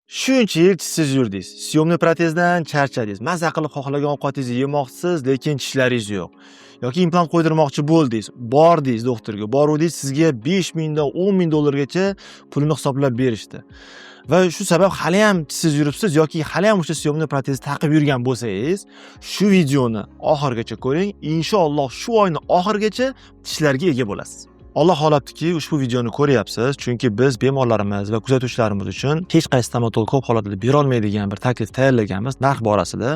Shuncha yil tishsiz yurdingiz. Съёмный protezdan charchadingiz. Maza qilib xohlagan ovqatingizni yemoqchisiz, lekin tishlaringiz yo'q. Yoki implant qo'ydirmoqchi bo'ldingiz. Bordingiz doktorga. Boruvdingiz, sizga 5 mingdan 10 ming dollargacha pulini hisoblab berishdi. Va shu sabab haliyam tishsiz yuribsiz yoki haliyam o'sha съёмный protezni taqib yurgan bo'lsangiz, shu videoni oxirigacha ko'ring. Inshaalloh shu oyni oxirigacha tishlarga ega bo'lasiz. Alloh xohlabdiki, ushbu videoni ko'ryapsiz, chunki biz bemorlarimiz va kuzatuvchilarimiz uchun hech qaysi stomatolog ko'p holatlarda berolmaydigan bir taklif tayyorlaganmiz narx borasida.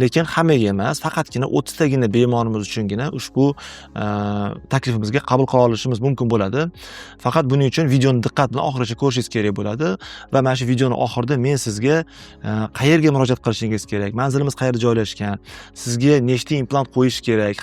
Lekin hammaga emas, faqatgina 30 tagina bemorimiz uchungina ushbu taklifimizga qabul qila olishimiz mumkin bo'ladi. Faqat buning uchun videoni diqqat bilan oxirigacha ko'rishingiz kerak bo'ladi va mana shu videoni oxirida men sizga qayerga murojaat qilishingiz kerak, manzilimiz qayerda joylashgan, sizga nechta implant qo'yish kerak,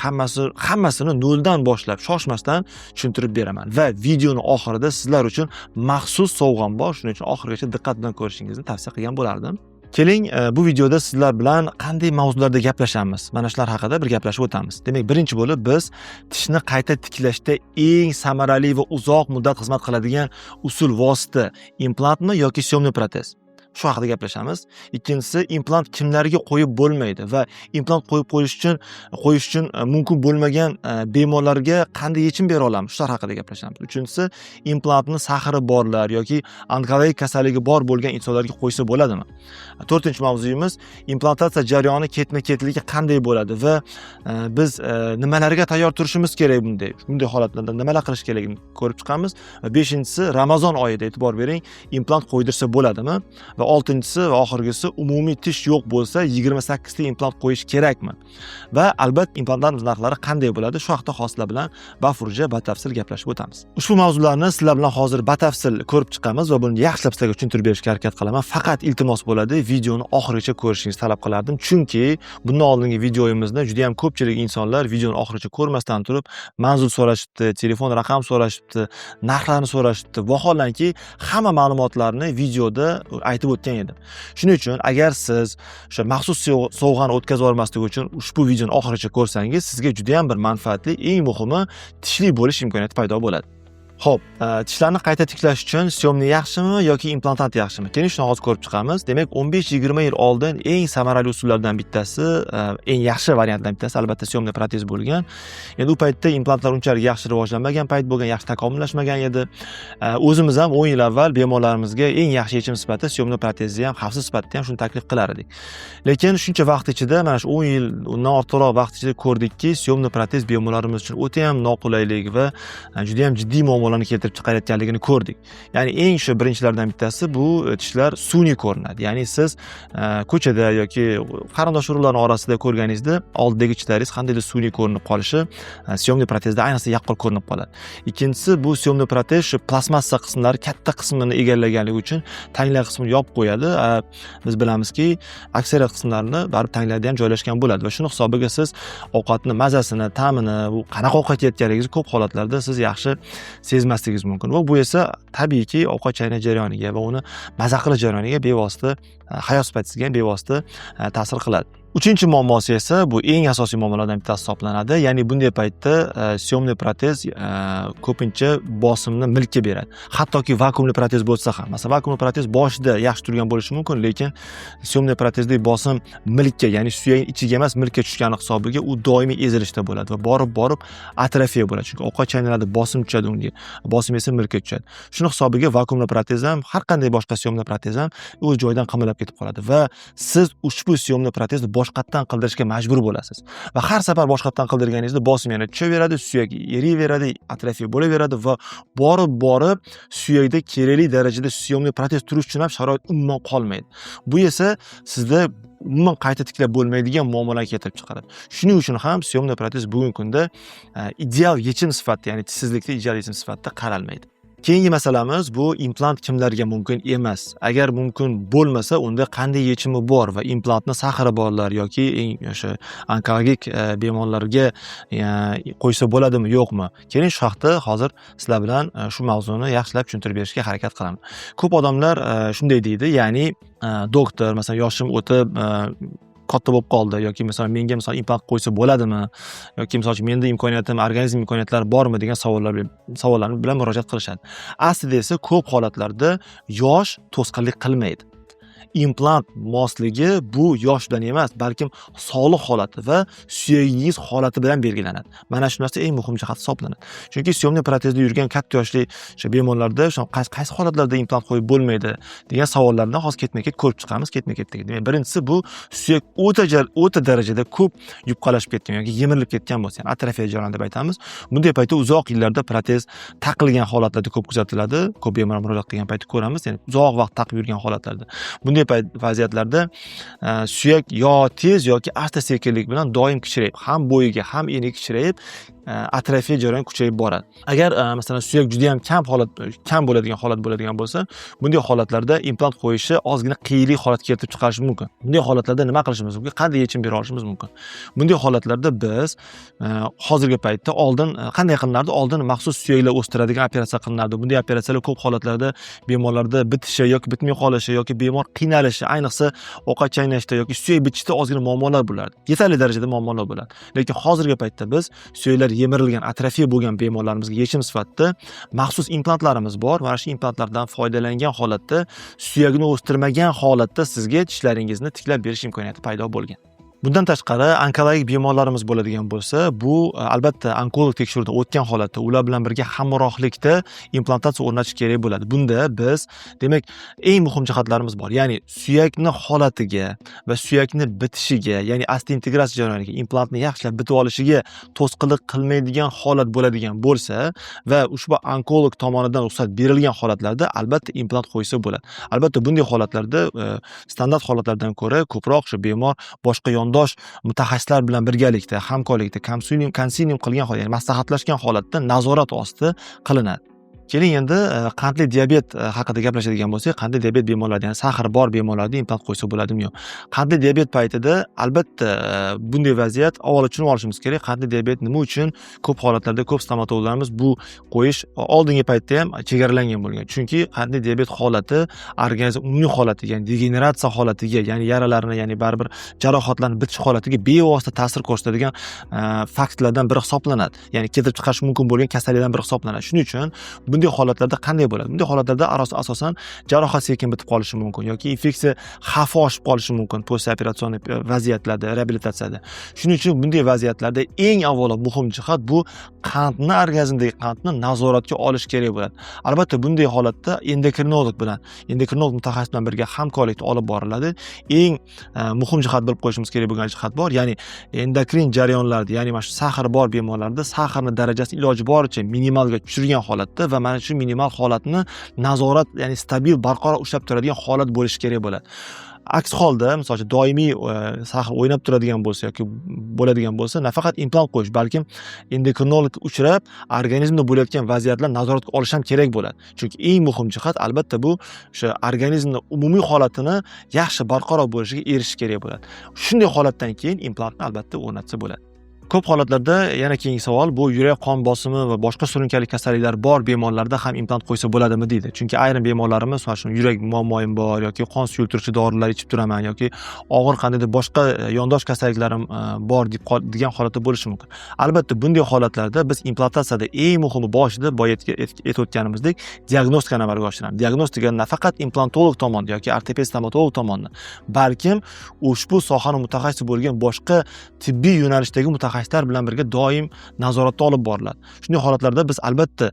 hammasini noldan boshlab shoshmasdan tushuntirib beraman. Va videoni oxirida sizlar uchun maxsus sovg'am bor. Shuning uchun oxirigacha diqqat bilan ko'rishingizni tavsiya qilgan bo'lardim. Keling, bu videoda sizlar bilan qanday mavzularda gaplashamiz? Mana shular haqida bir gaplashib o'tamiz. Demak, birinchi bo'lib biz tishni qayta tiklashda eng samarali va uzoq muddat xizmat qiladigan usul, vosita implantmi yoki съёмный protez? Shu haqida gaplashamiz. Ikkinchisi, implant kimlarga qo'yib bo'lmaydi va implant qo'yib qo'yish uchun mumkin bo'lmagan bemorlarga qanday yechim bera olamiz? Shular haqida gaplashamiz. Uchinchisi, implantni сахар i borlar yoki onkologik kasalligi bor bo'lgan insonlarga qo'ysa bo'ladimi? To'rtinchi mavzuyimiz, implantatsiya jarayoni ketma-ketligi qanday bo'ladi va biz nimalarga tayyor turishimiz kerak bunday holatlarda nimalar qilish kerakligini ko'rib chiqamiz. Va beshinchisi, Ramazon oyida, e'tibor bering, implant qo'ydirsa bo'ladimi? Va oltinchisi va oxirgisi, umumiy tish yo'q bo'lsa 28 ta implant qo'yish kerakmi? Va albatta implantlar narxlari qanday bo'ladi? Shu haqda hozir bilan bafurja, batafsil gaplashib o'tamiz. Ushbu mavzularni sizlar bilan hozir batafsil ko'rib chiqamiz va buni yaxshilab sizlarga tushuntirib berishga harakat qilaman. Faqat iltimos bo'ladi, videoni oxirigacha ko'rishingizni talab qilardim. Chunki bundan oldingi videomizni juda ham ko'pchilik insonlar videoni oxirigacha ko'rmasdan turib manzil so'rashibdi, telefon raqam so'rashibdi, narxlarni so'rashibdi. Vaholanki hamma ma'lumotlarni videoda aytib o'tgan edim. Shuning uchun agar siz o'sha maxsus sovg'ani o'tkazib yubormaslik uchun ushbu videoni oxirigacha ko'rsangiz, sizga juda ham bir manfaatli, eng muhimi tishli bo'lish imkoniyati paydo bo'ladi. Xo'p, tishlarni qayta tiklash uchun съёмный yaxshimi yoki implantat yaxshimi? Keling, shuni hozir ko'rib chiqamiz. Demak, 15-20 yil oldin eng samarali usullardan bittasi, eng yaxshi variantlardan bittasi albatta съёмный protez bo'lgan. Endi u paytda implantlar unchalik yaxshi rivojlanmagan payt bo'lgan, yaxshi takomillashmagan edi. O'zimiz ham 10 yil avval bemorlarimizga eng yaxshi yechim sifatida съёмный protezni ham, xavfsiz sifatida ham shuni taklif qilar edik. Lekin shuncha vaqt ichida, mana shu 10 yil, undan ortiqroq vaqt ichida ko'rdikki, съёмный protez bemorlarimiz uchun o'ta ham noqulaylik va juda ham jiddiy muammolarni keltirib chiqarayotganligini ko'rdik. Ya'ni eng shu birinchilardan bittasi bu tishlar sun'iy ko'rinadi. Ya'ni siz ko'chada yoki qarindosh urug'larning orasida ko'rganingizda oldidagi tishlaringiz qandaydir sun'iy ko'rinib qolishi съёмный protezda ayniqsa yaqqol ko'rinib qoladi. Ikkinchisi, bu съёмный protez shu plastmassa qismlari katta qismini egallaganligi uchun tanglay qismini yopib qo'yadi. Biz bilamizki, aksariyat qismlarini baribir tanglarda ham joylashgan bo'ladi va shuni hisobiga siz ovqatni mazasini, ta'mini, bu qanaqa ovqat yeyotganligingizni ko'p holatlarda siz yaxshi sezmasligingiz mumkin. Va bu esa tabiiyki ovqat chaynash jarayoniga va uni maza qilish jarayoniga bevosita, hayot sifatingizga ham bevosita ta'sir qiladi. Uchinchi muammosi esa bu eng asosiy muammolardan bittasi hisoblanadi. Ya'ni bunday paytda съёмный protez ko'pincha bosimni milkka beradi. Hattoki vakuumli protez bo'lsa ham. Masalan, vakuumli protez boshida yaxshi turgan bo'lishi mumkin, lekin съёмный protezdagi bosim milkka, ya'ni suyak ichiga emas, milkka tushgani hisobiga u doimiy ezilishda bo'ladi va borib-borib atrofiya bo'ladi. Chunki ovqat chaynaladi, bosim tushadi unga. Bosim esa milkka tushadi. Shuni hisobiga vakuumli protez ham, har qanday boshqa съёмный protez ham o'z joyidan qimirlab ketib qoladi va siz ushbu съёмный protezni boshqatdan qildirishga majbur bo'lasiz. Va har safar boshqatdan qildirganingizda bosim yana tushaveradi, suyak eriyveradi, atrofiya bo'laveradi va borib-borib suyakda kerakli darajada съёмный protez turish uchun ham sharoit umuman qolmaydi. Bu esa sizda umuman qayta tiklab bo'lmaydigan muammolarni keltirib chiqaradi. Shuning uchun ham съёмный protez bugungi kunda ideal yechim sifatida, ya'ni tishsizlikda ideal yechim sifatida qaralmaydi. Keyingi masalamiz, bu implant kimlarga mumkin emas. Agar mumkin bo'lmasa, unda qanday yechimi bor va implantni сахар i borlar yoki eng o'sha onkologik bemorlarga qo'ysa bo'ladimi, yo'qmi? Keling, shu haqda hozir sizlar bilan shu mavzuni yaxshilab tushuntirib berishga harakat qilaman. Ko'p odamlar shunday deydi, ya'ni doktor, masalan, yoshim o'tib katta bo'lib qoldi yoki masalan, menga misol implant qo'ysa bo'ladimi yoki misol uchun menda imkoniyatim, organizm imkoniyatlari bormi degan savollar bilan murojaat qilishadi. Aslida esa ko'p holatlarda yosh to'sqinlik qilmaydi. Implant mosligi bu yosh bilan emas, balkim sog'liq holati va suyagingiz holati bilan belgilanadi. Mana shu narsa eng muhim jihat hisoblanadi. Chunki съёмный protezda yurgan katta yoshli o'sha bemorlarda o'sha qaysi holatlarda implant qo'yib bo'lmaydi degan savollarni hozir ketma-ket ko'rib chiqamiz ketma-ketdagi. Demak, birinchisi bu suyak o'ta darajada ko'p yupqalashib ketgan yoki yemirilib ketgan bo'lsa, ya'ni atrofiya jarayoni deb aytamiz. Bunday paytda uzoq yillarda protez taqilgan holatlarda ko'p kuzatiladi. Ko'p bemor murojaat qilgan paytda ko'ramiz, ya'ni uzoq vaqt taqib yurgan holatlarda. Bunday payt vaziyatlarda suyak yo tez yoki asta sekinlik bilan doim kichrayib, ham bo'yiga, ham eniga kichrayib, atrofiya jarayoni kuchayib boradi. Agar masalan, suyak juda ham kam bo'ladigan holat bo'ladigan bo'lsa, bunday holatlarda implant qo'yishi ozgina qiyinlik holat keltirib chiqarishi mumkin. Bunday holatlarda nima qilishimiz mumkin? Qanday yechim bera olishimiz mumkin? Bunday holatlarda biz hozirgi paytda, oldin qanday qilinardi? Oldin maxsus suyaklar o'stiradigan operatsiya qilinardi. Bunday operatsiyalar ko'p holatlarda bemorlarda bitishi yoki bitmay qolishi yoki bemor qiynalishi, ayniqsa ovqat chaynashda yoki suyak bitishda ozgina muammolar bo'lardi. Yetarli darajada muammolar bo'ladi. Lekin hozirgi paytda biz suyaklar yemirilgan, atrofiya bo'lgan bemorlarimizga yechim sifatida maxsus implantlarimiz bor. Mana shu implantlardan foydalangan holatda, suyagini o'stirmagan holatda sizga tishlaringizni tiklab berish imkoniyati paydo bo'lgan. Bundan tashqari, onkologik bemorlarimiz bo'ladigan bo'lsa, bu albatta onkolog tekshiruvdan o'tgan holatda ular bilan birga hamrohlikda implantatsiya o'rnatish kerak bo'ladi. Bunda biz, demak, eng muhim jihatlarimiz bor. Ya'ni suyakni holatiga va suyakni bitishiga, ya'ni osteointegratsiya jarayoniga, implantni yaxshilab bitib olishiga to'sqinlik qilmaydigan holat bo'ladigan bo'lsa va ushbu onkolog tomonidan ruxsat berilgan holatlarda albatta implant qo'ysa bo'ladi. Albatta bunday holatlarda standart holatlardan ko'ra ko'proq shu bemor boshqa yondosh mutaxassislar bilan birgalikda, hamkorlikda konsilium qilgan holda, ya'ni maslahatlashgan holatda nazorat ostida qilinadi. Keling, endi qandli diabet haqida gaplashadigan bo'lsak, qandli diabet bemorlarida, ya'ni сахар bor bemorlarda implant qo'ysa bo'ladimi, yo'q? Qandli diabet paytida albatta bunday vaziyat, avvalo tushunib olishimiz kerak, qandli diabet nima uchun ko'p holatlarda ko'p stomatologlarimiz bu qo'yish oldingi paytda ham chegaralangan bo'lgan. Chunki qandli diabet holati organizm umumiy holatiga, ya'ni degeneratsiya holatiga, ya'ni yaralarni, ya'ni baribir jarohatlarni bitish holatiga bevosita ta'sir ko'rsatadigan faktlardan biri hisoblanadi. Ya'ni keltirib chiqarishi mumkin bo'lgan kasalliklardan biri hisoblanadi. Shuning uchun bunday holatlarda qanday bo'ladi? Bunday holatlarda asosan jarohat sekin bitib qolishi mumkin yoki infeksiya xavfi oshib qolishi mumkin postoperatsion vaziyatlarda, reabilitatsiyada. Shuning uchun bunday vaziyatlarda eng avvalo muhim jihat bu qandni, organizmdagi qandni nazoratga olish kerak bo'ladi. Albatta bunday holatda endokrinolog bilan, endokrinolog mutaxassis bilan birga hamkorlikda olib boriladi. Eng muhim jihat, bilib qo'yishimiz kerak bo'lgan jihat bor, ya'ni endokrin jarayonlarda, ya'ni mana shu сахар bor bemorlarda сахар ni darajasini iloji boricha minimalga tushirgan holatda va mana shu minimal holatni nazorat, ya'ni stabil, barqaror ushlab turadigan holat bo'lishi kerak bo'ladi. Aks holda, misol uchun, doimiy сахар o'ynab turadigan bo'lsa yoki bo'ladigan bo'lsa, nafaqat implant qo'yish, balkim endokrinologga uchrab, organizmda bo'layotgan vaziyatlarni nazoratga olish ham kerak bo'ladi. Chunki eng muhim jihat albatta bu o'sha organizmni umumiy holatini yaxshi, barqaror bo'lishiga erishish kerak bo'ladi. Shunday holatdan keyin implantni albatta o'rnatsa bo'ladi. Ko'p holatlarda yana keyingi savol bu yurak qon bosimi va boshqa surunkali kasalliklar bor bemorlarda ham implant qo'ysa bo'ladimi deydi. Chunki ayrim bemorlarimiz mana shu yurak muammoyim bor yoki qon suyultiruvchi dorilar ichib turaman yoki og'ir qandaydir boshqa yondosh kasalliklarim bor deb degan holatda bo'lishi mumkin. Albatta bunday holatlarda biz implantatsiyada eng muhimi boshida boya aytib o'tganimizdek diagnostikani amalga oshiramiz. Diagnostika nafaqat implantolog tomonidan yoki ortoped stomatolog tomonidan, balkim ushbu sohani mutaxassisi bo'lgan boshqa tibbiy yo'nalishdagi mutaxassislar bilan birga doim nazoratda olib boriladi. Shunday holatlarda biz albatta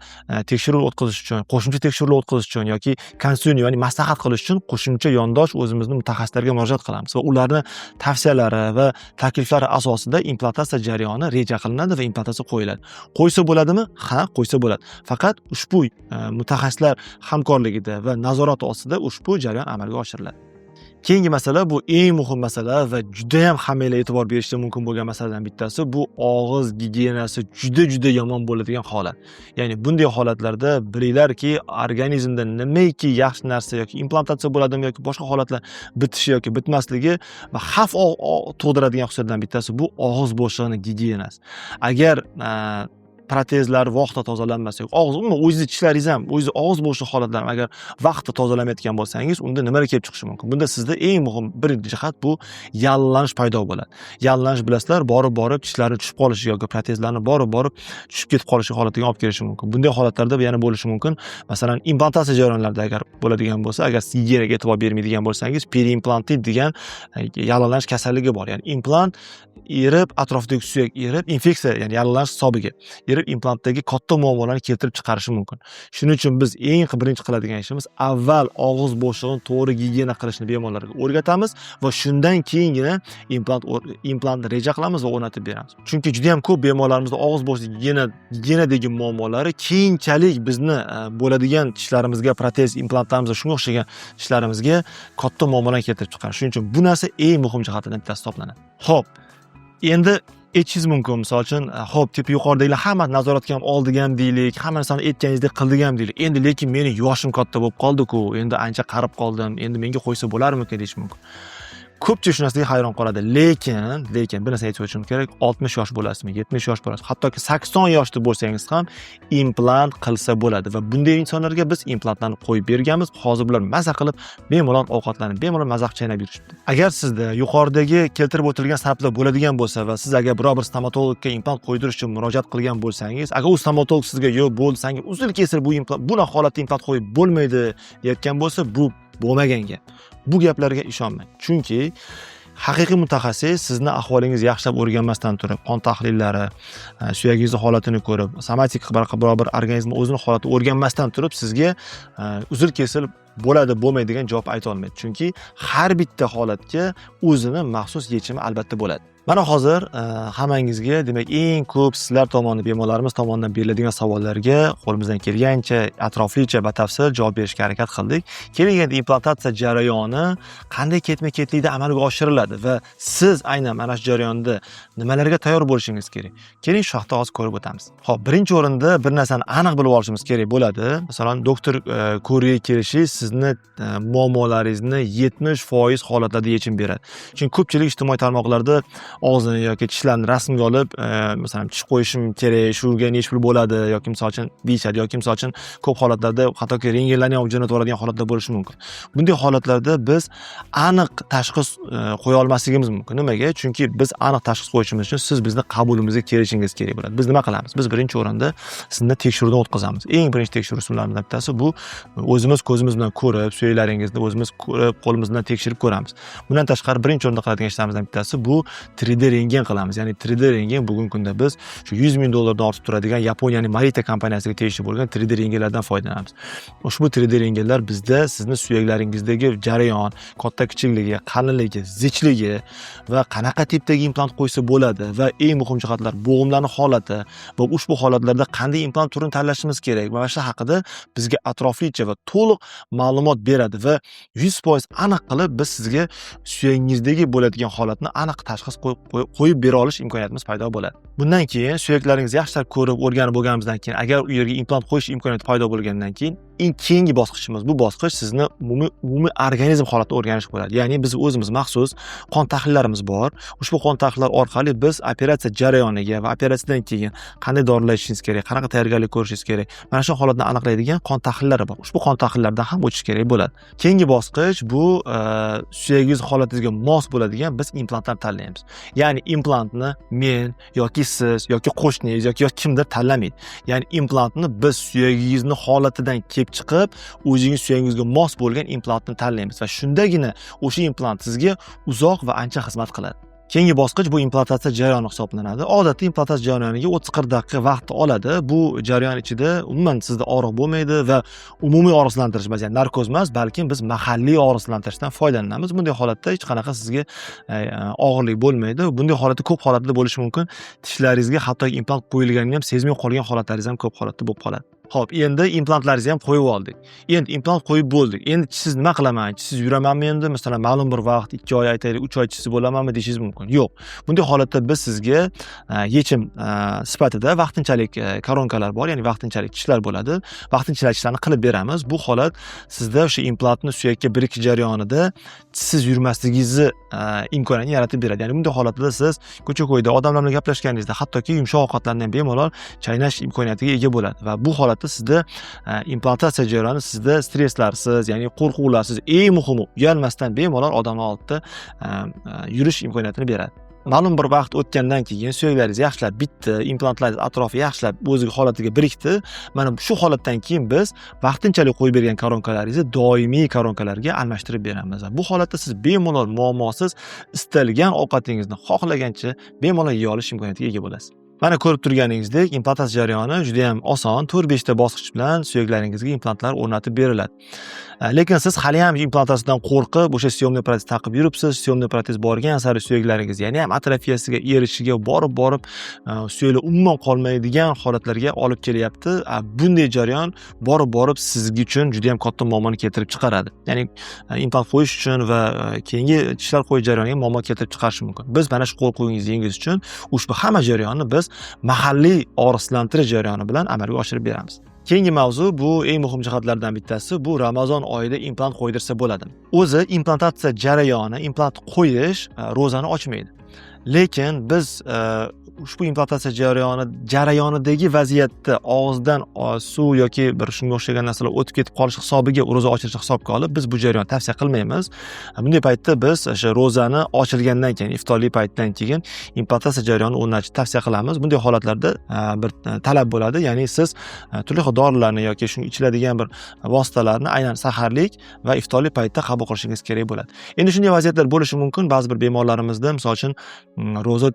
tekshiruv o'tkazish uchun, qo'shimcha tekshiruvlar o'tkazish uchun yoki konsilium, ya'ni maslahat qilish uchun qo'shimcha yondosh o'zimizni mutaxassislarga murojaat qilamiz va ularni tavsiyalari va takliflari asosida implantatsiya jarayoni reja qilinadi va implantatsiya qo'yiladi. Qo'ysa bo'ladimi? Ha, qo'ysa bo'ladi. Faqat ushbu mutaxassislar hamkorligida va nazorat ostida ushbu jarayon amalga oshiriladi. Keyingi masala, bu eng muhim masala va judayam hammanglar e'tibor berishda mumkin bo'lgan masaladan bittasi bu og'iz gigiyenasi juda juda yomon bo'ladigan holat. Ya'ni bunday holatlarda bilinglarki, organizmda nimaiki yaxshi narsa yoki implantatsiya bo'ladimi yoki boshqa holatlar bitishi yoki bitmasligi va xavf tug'diradigan xususiyatlardan bittasi bu og'iz bo'shlig'ini gigiyenasi. Agar Protezlar vaqtida tozalanmasa, og'iz, umuman o'zingizni tishlaringiz ham, o'zingizni og'iz bo'shliq holatlarini agar vaqtida tozalamayotgan bo'lsangiz, unda nimalar kelib chiqishi mumkin? Bunda sizda eng muhim birinchi jihat bu yallig'lanish paydo bo'ladi. Yallig'lanish, bilasizlar, borib borib tishlarni tushib qolishi yoki protezlarni borib borib tushib ketib qolishi holatiga olib kelishi mumkin. Bunday holatlarda yana bo'lishi mumkin, masalan, implantatsiya jarayonlarida agar bo'ladigan bo'lsa, agar siz gigiyenaga e'tibor bermaydigan bo'lsangiz, periimplantit degan yallig'lanish kasalligi bor. Ya'ni implant erib, atrofidagi suyak erib, infeksiya, ya'ni yallig'lanish hisobiga erib, implantdagi katta muammolarni keltirib chiqarishi mumkin. Shuning uchun biz eng birinchi qiladigan ishimiz avval og'iz bo'shlig'ini to'g'ri gigiyena qilishni bemorlarga o'rgatamiz va shundan keyingina implantni reja qilamiz va o'rnatib beramiz. Chunki juda ham ko'p bemorlarimizda og'iz bo'shlig'i gigiyenadagi muammolari keyinchalik bizni bo'ladigan tishlarimizga, protez, implantlarimizga, shunga o'xshagan tishlarimizga katta muammolarni keltirib chiqaradi. Shuning uchun bu narsa eng muhim jihatlardan bittasi hisoblanadi. Xo'p, endi aytishingiz mumkin, misol uchun, xo'p, типа yuqoridagilar hamma nazoratga ham oldik ham deylik, hamma narsani aytganingizdek qildik ham deylik. Endi lekin meni yoshim katta bo'lib qoldi-ku, endi ancha qarib qoldim, endi menga qo'ysa bo'larmikin, deyish mumkin. Ko'pchilik shu narsaga hayron qoladi. Lekin bir narsani aytib o'tishim kerak: 60 yosh bo'lasizmi, 70 yosh bo'lasiz, hattoki 80 yoshda bo'lsangiz ham implant qilsa bo'ladi va bunday insonlarga biz implantlarni qo'yib berganmiz. Hozir bular maza qilib, bemalol ovqatlanib, bemalol maza qilib chaynab yurishibdi. Agar sizda yuqoridagi keltirib o'tilgan sabablar bo'ladigan bo'lsa va siz agar biror bir stomatologga implant qo'ydirish uchun murojaat qilgan bo'lsangiz, agar u stomatolog sizga "Yo'q, bo'ldi, sanga uzil kesil bu implant, bunaqa holatda implant qo'yib bo'lmaydi" deyotgan bo'lsa, bu bo'lmagan gap. Bu gaplarga ishonmang. Chunki haqiqiy mutaxassis sizni ahvolingizni yaxshilab o'rganmasdan turib, qon tahlillari, suyagingizni holatini ko'rib, somatik biror bir organizmni o'zini holatini o'rganmasdan turib sizga uzil kesil bo'ladi, bo'lmaydi degan javob ayta olmaydi. Chunki har bitta holatga o'zini maxsus yechimi albatta bo'ladi. Mana hozir hammangizga, demak, eng ko'p sizlar tomonidan, bemorlarimiz tomonidan beriladigan savollarga qo'limizdan kelgancha atroflicha, batafsil javob berishga harakat qildik. Keling, endi implantatsiya jarayoni qanday ketma-ketlikda amalga oshiriladi va siz aynan mana shu jarayonda nimalarga tayyor bo'lishingiz kerak? Keling, shu haqda hozir ko'rib o'tamiz. Xo'p, birinchi o'rinda bir narsani aniq bilib olishimiz kerak bo'ladi. Masalan, doktor ko'rigiga kelishingiz sizni muammolaringizni 70% holatlarda yechim beradi. Chunki ko'pchilik ijtimoiy tarmoqlarda og'zini yoki tishlarni rasmga olib, masalan, tish qo'yishim kerak, shuga nechi pul bo'ladi yoki misol uchun deyishadi yoki misol uchun ko'p holatlarda hattoki rentgenlarni ham jo'natib yuboradigan holatlar bo'lishi mumkin. Bunday holatlarda biz aniq tashxis qo'ya olmasligimiz mumkin. Nimaga? Chunki biz aniq tashxis qo'yishimiz uchun siz bizni qabulimizga kelishingiz kerak bo'ladi. Biz nima qilamiz? Biz birinchi o'rinda sizni tekshiruvdan o'tkazamiz. Eng birinchi tekshiruv usullaridan bittasi bu o'zimiz ko'zimiz bilan ko'rib, suyaklaringizni o'zimiz ko'rib, qo'limiz bilan tekshirib ko'ramiz. Bundan tashqari birinchi o'rinda qiladigan ishlarimizdan bittasi bu 3D rentgen qilamiz. Ya'ni 3D rentgen, bugungi kunda biz shu 100 ming dollardan ortib turadigan Yaponiyaning Morita kompaniyasiga tegishli bo'lgan 3D rentgenlardan foydalanamiz. Ushbu 3D rentgenlar bizda sizni suyaklaringizdagi jarayon, katta kichikligi, qalinligi, zichligi va qanaqa tipdagi implant qo'ysa bo'ladi va eng muhim jihatlar bo'g'imlarning holati va ushbu holatlarda qanday implant turini tanlashimiz kerak va shu haqida bizga atroflicha va to'liq ma'lumot beradi va 100% aniq qilib biz sizga suyagingizdagi bo'ladigan holatni aniq tashxis qo'yib bera olish imkoniyatimiz paydo bo'ladi. Bundan keyin suyaklaringizni yaxshilab ko'rib, o'rganib bo'lganimizdan keyin, agar u yerga implant qo'yish imkoniyati paydo bo'lgandan keyin, eng keyingi bosqichimiz bu bosqich sizni umumiy organizm holatini o'rganish bo'ladi. Ya'ni biz o'zimiz maxsus qon tahlillarimiz bor. Ushbu qon tahlillar orqali biz operatsiya jarayoniga va operatsiyadan keyin qanday dorilar ichishingiz kerak, qanaqa tayyorgarlik ko'rishingiz kerak, mana shu holatni aniqlaydigan qon tahlillari bor. Ushbu qon tahlillaridan ham o'tish kerak bo'ladi. Keyingi bosqich bu suyagingiz holatingizga mos bo'ladigan biz implantlar tanlaymiz. Ya'ni implantni men yoki siz yoki qo'shningiz yoki kimdir tanlamaydi. Ya'ni implantni biz suyagingizni holatidan kelib chiqib, o'zingiz suyagingizga mos bo'lgan implantni tanlaymiz va shundagina o'sha implant sizga uzoq va ancha xizmat qiladi. Keyingi bosqich bu implantatsiya jarayoni hisoblanadi. Odatda implantatsiya jarayoniga 30-40 daqiqa vaqt oladi. Bu jarayon ichida umuman sizda og'riq bo'lmaydi va umumiy og'riqsizlantirish emas, ya'ni narkoz emas, balkim biz mahalliy og'riqsizlantirishdan foydalanamiz. Bunday holatda hech qanaqa sizga og'irlik bo'lmaydi. Bunday holatda ko'p holatda bo'lishi mumkin. Tishlaringizga hattoki implant qo'yilganini ham sezmay qolgan holatlaringiz ham ko'p holatda bo'lib qoladi. Xo'p, endi implantlaringizni ham qo'yib oldik. Endi implant qo'yib bo'ldik. Endi tishsiz nima qilaman? Tishsiz yuramanmi endi? Masalan, ma'lum bir vaqt, 2 oy aytaylik, 3 oy tishsiz bo'lamanmi deyishingiz mumkin. Yo'q. Bunday holatda biz sizga yechim sifatida vaqtinchalik koronkalar bor, ya'ni vaqtinchalik tishlar bo'ladi. Vaqtinchalik tishlarni qilib beramiz. Bu holat sizda o'sha implantni suyakka birikish jarayonida tishsiz yurmasligingizni imkoniyatini yaratib beradi. Ya'ni bunday holatda siz ko'cha-ko'yda odamlar bilan gaplashganingizda, hattoki yumshoq ovqatlarni ham bemalol chaynash imkoniyatiga ega bo'ladi va bu holatda sizda implantatsiya jarayoni sizda stresslarsiz, ya'ni qo'rquvlarsiz, eng muhimi, uyalmasdan bemalol odamlar oldida yurish imkoniyatini beradi. Ma'lum bir vaqt o'tgandan keyin suyaklaringiz yaxshilab bitdi, implantlaringiz atrofi yaxshilab o'ziga holatiga birikdi. Mana shu holatdan keyin biz vaqtinchalik qo'yib bergan koronkalaringizni doimiy koronkalarga almashtirib beramiz. Va bu holatda siz bemalol, muammosiz istalgan ovqatingizni xohlagancha bemalol yeya olish imkoniyatiga ega bo'lasiz. Mana ko'rib turganingizdek, implantatsiya jarayoni juda ham oson, 4-5 ta bosqich bilan suyaklaringizga implantlar o'rnatib beriladi. Lekin siz hali ham implantatsiyadan qo'rqib, o'sha съёмный protez taqib yuribsiz. Съёмный protez borgan sari suyaklaringiz yana ham atrofiyasiga erishiga borib-borib, suyaklar umuman qolmaydigan holatlarga olib kelyapti. Bunday jarayon borib-borib sizga uchun juda ham katta muammoni keltirib chiqaradi. Ya'ni implant qo'yish uchun va keyingi tishlar qo'yish jarayoniga muammo keltirib chiqarishi mumkin. Biz mana shu qo'rquvingizni yengish uchun ushbu hamma jarayonni biz mahalliy og'riqsizlantirish jarayoni bilan amalga oshirib beramiz. Keyingi mavzu, bu eng muhim jihatlardan bittasi, bu Ramazon oyida implant qo'ydirsa bo'ladimi? O'zi implantatsiya jarayoni, implant qo'yish ro'zani ochmaydi. Lekin biz ushbu implantatsiya jarayonidagi vaziyatda og'izdan suv yoki bir shunga o'xshagan narsalar o'tib ketib qolishi hisobiga ro'za ochilishi hisobga olib, biz bu jarayonni tavsiya qilmaymiz. Bunday paytda biz o'sha ro'zani ochilgandan keyin, iftorlik paytidan keyin implantatsiya jarayonini o'rnatishni tavsiya qilamiz. Bunday holatlarda bir talab bo'ladi, ya'ni siz turli xil dorilarni yoki shunga ichiladigan bir vositalarni aynan saharlik va iftorlik paytida qabul qilishingiz kerak bo'ladi. Endi shunday vaziyatlar bo'lishi mumkin. Ba'zi bir bemorlarimizda, misol uchun, ro'za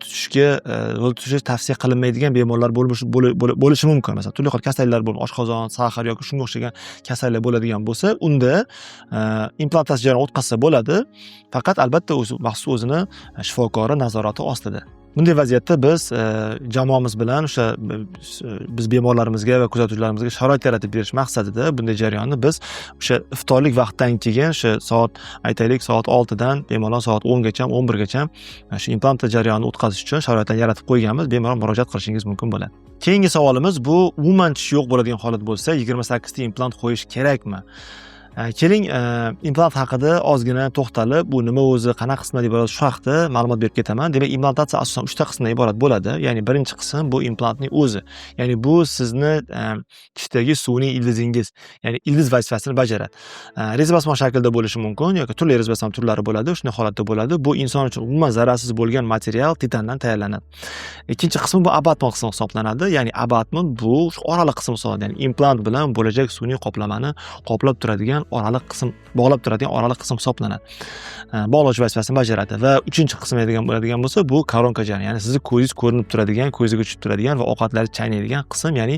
tutish tavsiya qilinmaydigan bemorlar bo'lishi mumkin. Masalan, turli xil kasalliklar bo'lib, oshqozon, сахар yoki shunga o'xshagan kasallik bo'ladigan bo'lsa, unda implantatsiya jarayonini o'tkazsa bo'ladi. Faqat albatta o'zi maxsus o'zini shifokori nazorati ostida. Bunday vaziyatda biz jamoamiz bilan o'sha biz bemorlarimizga va kuzatuvchilarimizga sharoit yaratib berish maqsadida bunday jarayonni biz o'sha iftorlik vaqtdan keyin, o'sha soat, aytaylik, soat 6dan bemalol soat 10gacha, 11gacha shu implantatsiya jarayonini o'tkazish uchun sharoitlar yaratib qo'yganmiz. Bemalol murojaat qilishingiz mumkin bo'ladi. Keyingi savolimiz, bu umuman tish yo'q bo'ladigan holat bo'lsa, 28 ta implant qo'yish kerakmi? Keling, implant haqida ozgina to'xtalib, bu nima o'zi, qanaqa qismdan iborat, shu haqida ma'lumot berib ketaman. Demak, implantatsiya asosan 3 ta qismdan iborat bo'ladi. Ya'ni birinchi qism bu implantning o'zi. Ya'ni bu sizni tishdagi sun'iy ildizingiz, ya'ni ildiz vazifasini bajaradi. Rezbasma shaklida bo'lishi mumkin yoki turli rezbasma turlari bo'ladi, shunday holatda bo'ladi. Bu inson uchun umuman zararsiz bo'lgan material, titandan tayyorlanadi. Ikkinchi qismi bu abatman qismi hisoblanadi. Ya'ni abatman bu shu oraliq qism hisoblanadi. Ya'ni implant bilan bo'lajak sun'iy qoplamani qoplab turadigan oraliq qism, bog'lab turadigan oraliq qism hisoblanadi. Bog'lovchi vazifasini bajaradi va uchinchi qism aytadigan bo'ladigan bo'lsa, bu koronka jarayoni, ya'ni sizni ko'zingiz ko'rinib turadigan, ko'zga tushib turadigan va ovqatlarni chaynaydigan qism, ya'ni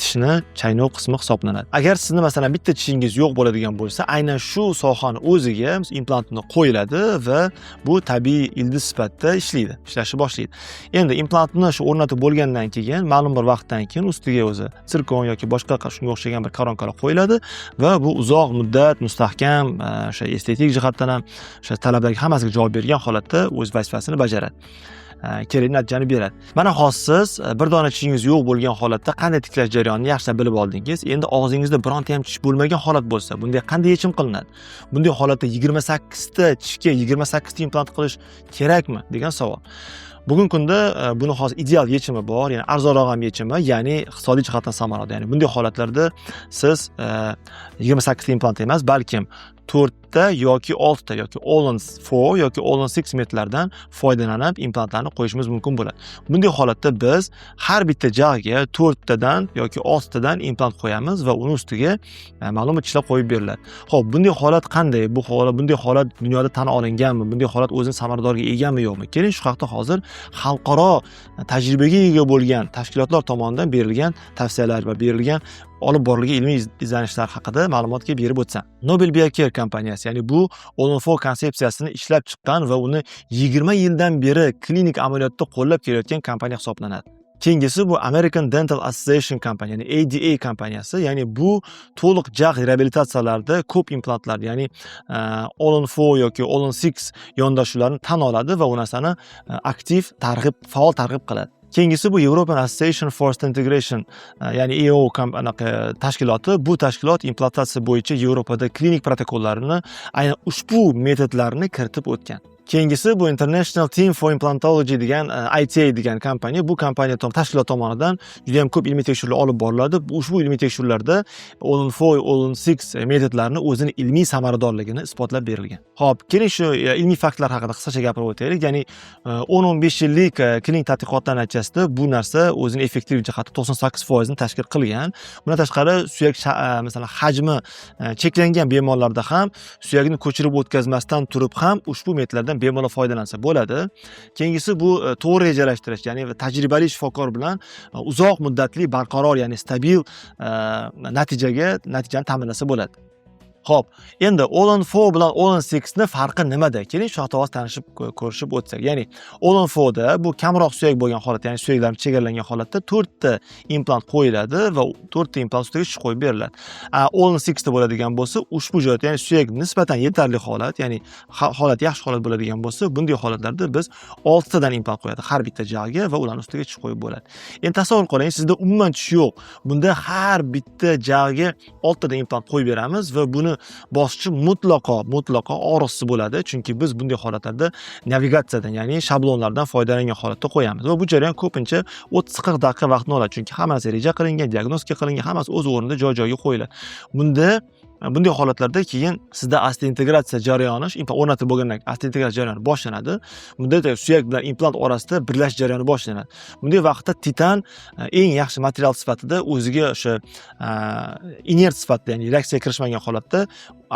tishni chaynov qismi hisoblanadi. Agar sizni, masalan, bitta tishingiz yo'q bo'ladigan bo'lsa, aynan shu sohani o'ziga implantni qo'yiladi va bu tabiiy ildiz sifatida ishlaydi, ishlashni boshlaydi. Endi implantni shu o'rnatib bo'lgandan keyin, ma'lum bir vaqtdan keyin ustiga o'zi sirkon yoki boshqa shunga o'xshagan bir koronkalar qo'yiladi va bu uzoq muddat mustahkam, o'sha estetik jihatdan ham o'sha talablarga hammasiga javob bergan holatda o'z vazifasini bajaradi. Kerakli natijani beradi. Mana hozir siz bir dona tishingiz yo'q bo'lgan holatda qanday tiklash jarayonini yaxshilab bilib oldingiz. Endi og'zingizda bironta ham tish bo'lmagan holat bo'lsa, bunday qanday yechim qilinadi? Bunday holatda 28 ta tishga 28 ta implant qilish kerakmi degan savol. Bugungi kunda buni hozir ideal yechimi bor, ya'ni arzonroq ham yechimi, ya'ni iqtisodiy jihatdan samarali. Ya'ni bunday holatlarda siz 28 ta implant emas, balkim 4 ta yoki 6 ta yoki all on 4 yoki all on 6 metodlardan foydalanib implantlarni qo'yishimiz mumkin bo'ladi. Bunday holatda biz har bitta jag'ga 4 tadan yoki 6 tadan implant qo'yamiz va uni ustiga ma'lum bir tishlar qo'yib beriladi. Xo'p, bunday holat qanday? Bunday holat dunyoda tan olinganmi? Bunday holat o'zini samaradorligiga egami, yo'qmi? Keling, shu haqda hozir xalqaro tajribaga ega bo'lgan tashkilotlar tomonidan berilgan tavsiyalar va berilgan, olib borilgan ilmiy izlanishlar haqida ma'lumotga berib o'tsam. Nobel Biocare kompaniyasi, ya'ni bu All on 4 konsepsiyasini ishlab chiqqan va uni 20 yildan beri klinik amaliyotda qo'llab kelayotgan kompaniya hisoblanadi. Keyingisi bu American Dental Association kompaniya, ya'ni ADA kompaniyasi, ya'ni bu to'liq jag' reabilitatsiyalarda ko'p implantlar, ya'ni All on 4 yoki All on 6 yondashuvlarni tan oladi va u narsani aktiv targ'ib, faol targ'ib qiladi. Keyingisi bu European Association for Integration, ya'ni EAO anaqa tashkiloti. Bu tashkilot implantatsiya bo'yicha Yevropada klinik protokollarini, aynan ushbu metodlarni kiritib o'tgan. Keyingisi bu International Team for Implantology degan ITA degan kompaniya. Bu kompaniya tashkilot tomonidan juda ham ko'p ilmiy tekshiruvlar olib boriladi. Ushbu ilmiy tekshiruvlarda All on 4, All on 6 metodlarini o'zini ilmiy samaradorligini isbotlab berilgan. Xo'p, keling, shu ilmiy faktlar haqida qisqacha gapirib o'taylik. Ya'ni 10-15 yillik klinik tadqiqotlar natijasida bu narsa o'zini effektiv jihati 98% ni tashkil qilgan. Bundan tashqari, suyak masalan, hajmi cheklangan bemorlarda ham suyakni ko'chirib o'tkazmasdan turib ham ushbu metodlardan bemalol foydalansa bo'ladi. Keyingisi bu to'g'ri rejalashtirish, ya'ni tajribali shifokor bilan uzoq muddatli barqaror, ya'ni stabil natijani ta'minlasa bo'ladi. Xo'p, endi All on 4 bilan All on 6 ni farqi nimada? Keling, shu haqida hozir tanishib, ko'rishib o'tsak. Ya'ni All on 4 da bu kamroq suyak bo'lgan holatda, ya'ni suyaklar chegaralangan holatda to'rtta implant qo'yiladi va to'rtta implant ustiga tish qo'yib beriladi. All on 6 da bo'ladigan bo'lsa, ushbu joyda, ya'ni suyak nisbatan yetarli holat, ya'ni holat yaxshi holat bo'ladigan bo'lsa, bunday holatlarda biz oltitadan implant qo'yadi har bitta jag'ga va ularni ustiga tish qo'yib bo'ladi. Endi tasavvur qiling, sizda umuman tish yo'q. Bunda har bitta jag'ga oltitadan implant qo'yib beramiz va buni bosqichi mutlaqo og'riqsiz bo'ladi, chunki biz bunday holatlarda navigatsiyadan, ya'ni shablonlardan foydalangan holatda qo'yamiz va bu jarayon ko'pincha 30-40 daqiqa vaqtni oladi, chunki hammasi reja qilingan, diagnostika qilingan, hammasi o'z o'rnida, joy joyiga qo'yiladi. Bunday holatlarda keyin sizda osteointegratsiya jarayoni, implant o'rnatib bo'lgandan keyin osteointegratsiya jarayoni boshlanadi. Bunda suyak bilan implant orasida birlashish jarayoni boshlanadi. Bunday vaqtda titan eng yaxshi material sifatida o'ziga o'sha inert sifatida, ya'ni reaksiyaga kirishmagan holatda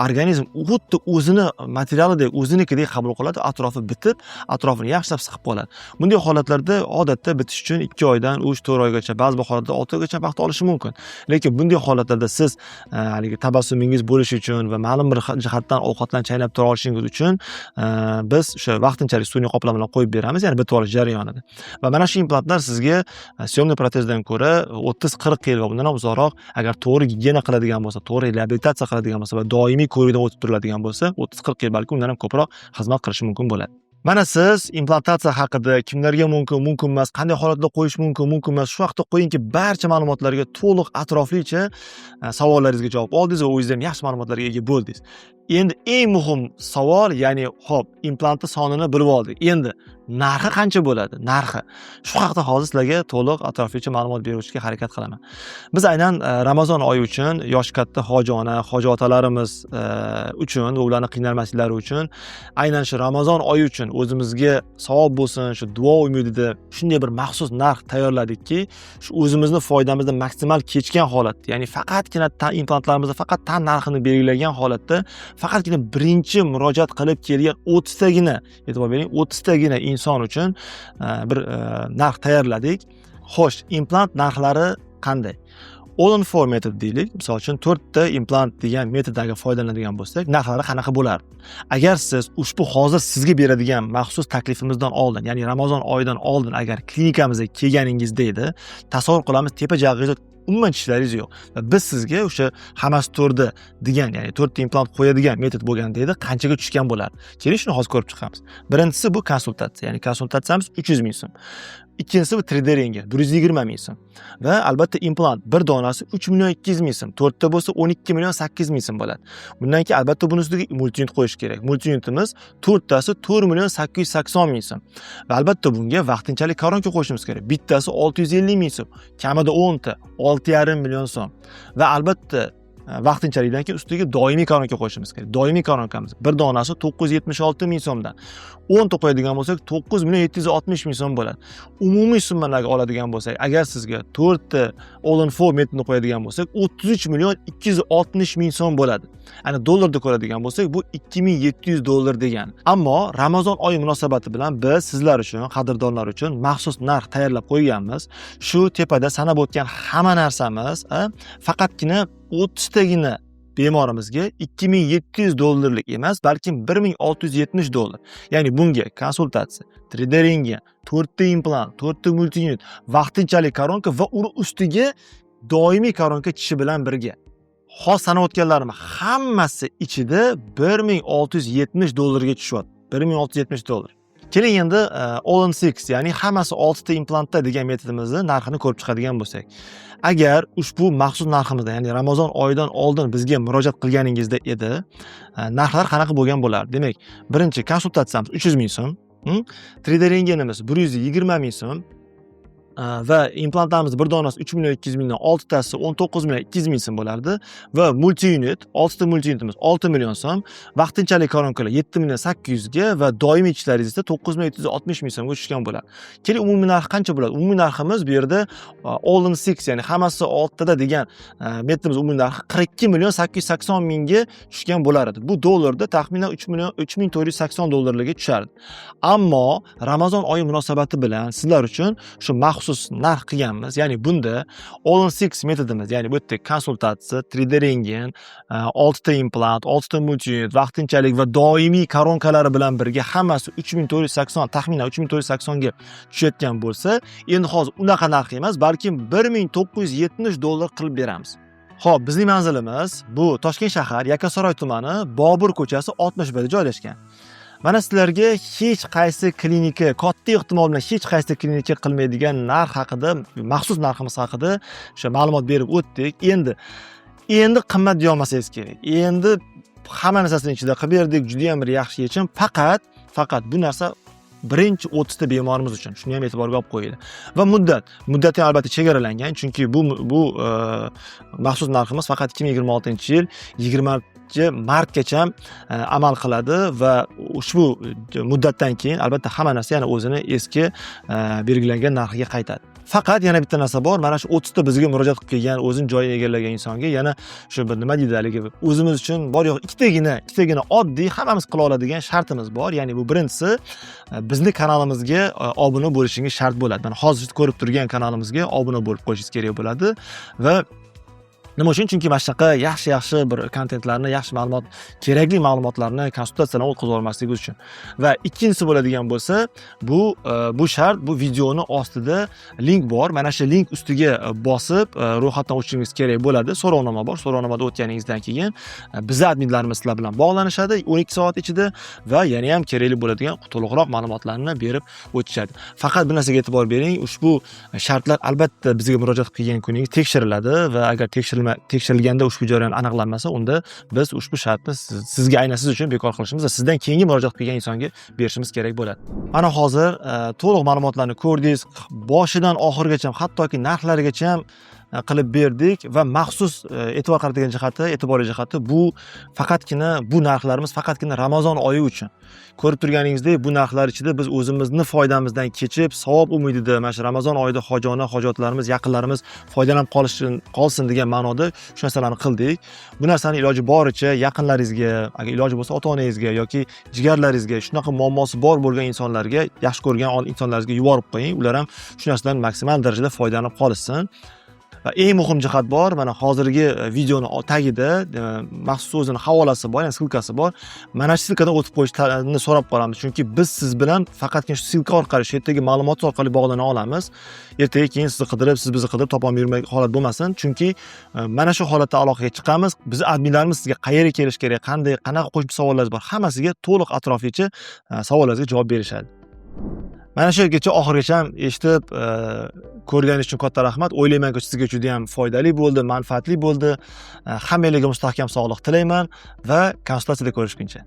organizm xuddi o'zini materialidek, o'zinikidek qabul qiladi, atrofi bitib, atrofini yaxshilab siqib qoladi. Bunday holatlarda odatda bitish uchun 2 oydan 3-4 oygacha, ba'zi bir holatda 6 oygacha vaqt olishi mumkin. Lekin bunday holatlarda siz haligi tabassumingiz bo'lishi uchun va ma'lum bir jihatdan ovqatlarni chaynab tura olishingiz uchun biz o'sha vaqtinchalik sun'iy qoplamalar qo'yib beramiz, ya'ni bitib olish jarayonida. Va mana shu implantlar sizga съёмный protezdan ko'ra 30-40 yil va bundan ham uzoqroq, agar to'g'ri gigiyena qiladigan bo'lsa, to'g'ri reabilitatsiya qiladigan bo'lsa va doimiy ko'rikdan o'tib turiladigan bo'lsa, 30-40 yil, balki undan ham ko'proq xizmat qilishi mumkin bo'ladi. Mana siz implantatsiya haqida kimlarga mumkin, mumkin emas, qanday holatda qo'yish mumkin, mumkin emas, shu haqda qo'yingki, barcha ma'lumotlarga to'liq, atroflicha savollaringizga javob oldingiz va o'zingiz ham yaxshi ma'lumotlarga ega bo'ldingiz. Endi eng muhim savol, ya'ni xo'p, implantni sonini bilib oldik. Endi narxi qancha bo'ladi? Narxi. Shu haqida hozir sizlarga to'liq, atroflicha ma'lumot berishga harakat qilaman. Biz aynan Ramazon oyi uchun yoshi katta hoji ona, hoji otalarimiz uchun va ularni qiynalmasliklari uchun, aynan shu Ramazon oyi uchun o'zimizga savob bo'lsin, shu duo umidida shunday bir maxsus narx tayyorladikki, shu o'zimizni foydamizdan maksimal kechgan holatda, ya'ni faqatgina implantlarimizni faqat tan narxini belgilagan holatda, faqatgina birinchi murojaat qilib kelgan 30 tagina, e'tibor bering, 30 tagina inson uchun bir narx tayyorladik. Xo'sh, implant narxlari qanday? All on four metod deylik, misol uchun, to'rtta implant degan metoddan agar foydalanadigan bo'lsak, narxlari qanaqa bo'lardi? Agar siz ushbu hozir sizga beradigan maxsus taklifimizdan oldin, ya'ni Ramazon oyidan oldin agar klinikamizga kelganingizda edi, tasavvur qilamiz, tepa jag'ingizda umuman tishlaringiz yo'q va biz sizga o'sha hammasi to'rda degan, ya'ni to'rtta implant qo'yadigan metod bo'lganda edi, qanchaga tushgan bo'lardi? Keling, shuni hozir ko'rib chiqamiz. Birinchisi bu konsultatsiya, ya'ni konsultatsiyamiz 300 000 so'm. Ikkinchisi bu 3D rentgen 120 000 so'm va albatta implant bir donasi 3 200 000 so'm, to'rtta bo'lsa 12 800 000 so'm bo'ladi. Bundan keyin albatta buni ustiga multiunit qo'yish kerak. Multiunitimiz to'rttasi 4 880 000 so'm va albatta bunga vaqtinchalik koronka qo'yishimiz kerak, bittasi 650 000 so'm, kamida 10 ta 6,5 million so'm va albatta vaqtinchalikdan keyin ustiga doimiy koronka qo'yishimiz kerak. Doimiy koronkamiz bir donasi 976 000 so'mdan, 10 ta qo'yadigan bo'lsak, 9 760 000 so'm bo'ladi. Umumiy summalarga oladigan bo'lsak, agar sizga to'rtta all on four metodini qo'yadigan bo'lsak, 33 260 000 so'm bo'ladi. Ana dollarda ko'radigan bo'lsak, bu 2700 dollar degani. Ammo Ramazon oyi munosabati bilan biz sizlar uchun, qadrdonlar uchun maxsus narx tayyorlab qo'yganmiz. Shu tepada sanab o'tgan hamma narsamiz faqatgina 30 tagina Bemorimizga 2700 dollarlik emas, balkim 1670 dollar. Ya'ni bunga konsultatsiya, 3D rentgen, 4 ta implant, 4 ta multiunit, vaqtinchalik koronka va uni ustiga doimiy koronka tishi bilan birga. Hozir sanayotganlarim hammasi ichida 1670 dollarga tushyapti. 1670 dollar. Keling, endi all in six, ya'ni hammasi 6 ta implantda degan metodimizni narxini ko'rib chiqadigan bo'lsak. Agar ushbu maxsus narximizda, ya'ni Ramazon oyidan oldin bizga murojaat qilganingizda edi, narxlar qanaqa bo'lgan bo'lardi? Demak, birinchi konsultatsiyamiz 300 ming so'm, 3D rentgenimiz 120 ming so'm va implantlarimiz bir donasi 3 million 200 mingdan, oltitasi 19 million 200 ming so'm bo'lardi va multiunit, 6 ta multiunitimiz 6 million so'm, vaqtinchalik koronkalar 7 million 800 ga va doimiy tishlaringiz esa 9 million 760 ming so'mga tushgan bo'ladi. Keling, umumiy narx qancha bo'ladi? Umumiy narximiz bu yerda all in six, ya'ni hammasi oltitada degan metodimiz umumiy narxi 42 million 880 mingga tushgan bo'lar edi. Bu dollarda taxminan 3 million 3480 dollarlarga tushardi. Ammo Ramazon oyi munosabati bilan sizlar uchun shu maxsus narx qilganmiz. Ya'ni bunda all in six metodimiz, ya'ni bu yerda konsultatsiya, 3D rentgen, 6 ta implant, 6 ta multiunit, vaqtinchalik va doimiy koronkalari bilan birga hammasi 3480, taxminan 3480 ga tushayotgan bo'lsa, endi hozir unaqa narx emas, balkim 1970 dollar qilib beramiz. Xo'p, bizning manzilimiz bu Toshkent shahar, Yakkasaroy tumani, Bobur ko'chasi 61 da joylashgan. Mana sizlarga hech qaysi klinika, katta ehtimol bilan hech qaysi klinika qilmaydigan narx haqida, maxsus narximiz haqida o'sha ma'lumot berib o'tdik. Endi qimmat deyolmasangiz kerak. Endi hamma narsasini ichida qilib berdik, juda ham bir yaxshi yechim. Faqat bu narsa birinchi 30 ta bemorimiz uchun. Shuni ham e'tiborga olib qo'yinglar. Va muddati ham albatta chegaralangan, chunki bu maxsus narximiz faqat 2026-yil 20 martgacha amal qiladi va ushbu muddatdan keyin albatta hamma narsa yana o'zini eski belgilangan narxiga qaytadi. Faqat yana bitta narsa bor, mana shu 30 ta bizga murojaat qilib kelgan, o'zini joyini egallagan insonga yana shu bir, nima deydi, haligi o'zimiz uchun bor yo'q ikkitagina oddiy, hammamiz qila oladigan shartimiz bor. Ya'ni bu birinchisi, bizni kanalimizga obuna bo'lishingiz shart bo'ladi. Mana hozir ko'rib turgan kanalimizga obuna bo'lib qo'yishingiz kerak bo'ladi. Va nima uchun? Chunki mana shunaqa yaxshi yaxshi bir kontentlarni, yaxshi ma'lumot, kerakli ma'lumotlarni, konsultatsiyalarni o'tkazib olmasligimiz uchun. Va ikkinchisi bo'ladigan bo'lsa, bu shart, bu videoni ostida link bor. Mana shu link ustiga bosib, ro'yxatdan o'tishingiz kerak bo'ladi. So'rovnoma bor. So'rovnomada o'tganingizdan keyin bizni adminlarimiz sizlar bilan bog'lanishadi 12 soat ichida va yana ham kerakli bo'ladigan to'liqroq ma'lumotlarni berib o'tishadi. Faqat bir narsaga e'tibor bering, ushbu shartlar albatta bizga murojaat qilgan kuningiz tekshiriladi va agar tekshirilganda ushbu jarayon aniqlanmasa, unda biz ushbu shartni sizga, aynan siz uchun bekor qilishimiz va sizdan keyingi murojaat qilgan insonga berishimiz kerak bo'ladi. Mana hozir to'liq ma'lumotlarni ko'rdingiz, boshidan oxirigacha, hattoki narxlarigacha ham qilib berdik va maxsus e'tibor qaratadigan jihati, e'tiborli jihati, bu faqatgina, bu narxlarimiz faqatgina Ramazon oyi uchun. Ko'rib turganingizdek, bu narxlar ichida biz o'zimizni foydamizdan kechib, savob umidida mana shu Ramazon oyida hojona, hojatlarimiz, yaqinlarimiz foydalanib qolsin degan ma'noda shu narsalarni qildik. Bu narsani iloji boricha yaqinlaringizga, agar iloji bo'lsa ota-onangizga yoki jigarlaringizga, shunaqa muammosi bor bo'lgan insonlarga, yaxshi ko'rgan insonlaringizga yuborib qo'ying. Ular ham shu narsadan maksimal darajada foydalanib qolishsin. Va eng muhim jihat bor, mana hozirgi videoni tagida maxsus o'zini havolasi bor, ya'ni ссылка si bor. Mana shu ссылка dan o'tib qo'yishni so'rab qolamiz, chunki biz siz bilan faqatgina shu ссылка orqali, shu yerdagi ma'lumot orqali bog'lana olamiz. Ertaga keyin sizni qidirib, siz bizni qidirib topolmay yurmak holat bo'lmasin, chunki mana shu holatda aloqaga chiqamiz. Bizni adminlarimiz sizga qayerga kelish kerak, qanday, qanaqa qo'shimcha savollaringiz bor, hammasiga to'liq atroflicha savollaringizga javob berishadi. Mana shu yergacha, oxirigacha eshitib, ko'rganingiz uchun katta rahmat. O'ylaymanki, sizga juda ham foydali bo'ldi, manfaatli bo'ldi. Hammanglarga mustahkam sog'liq tilayman va konsultatsiyada ko'rishguncha.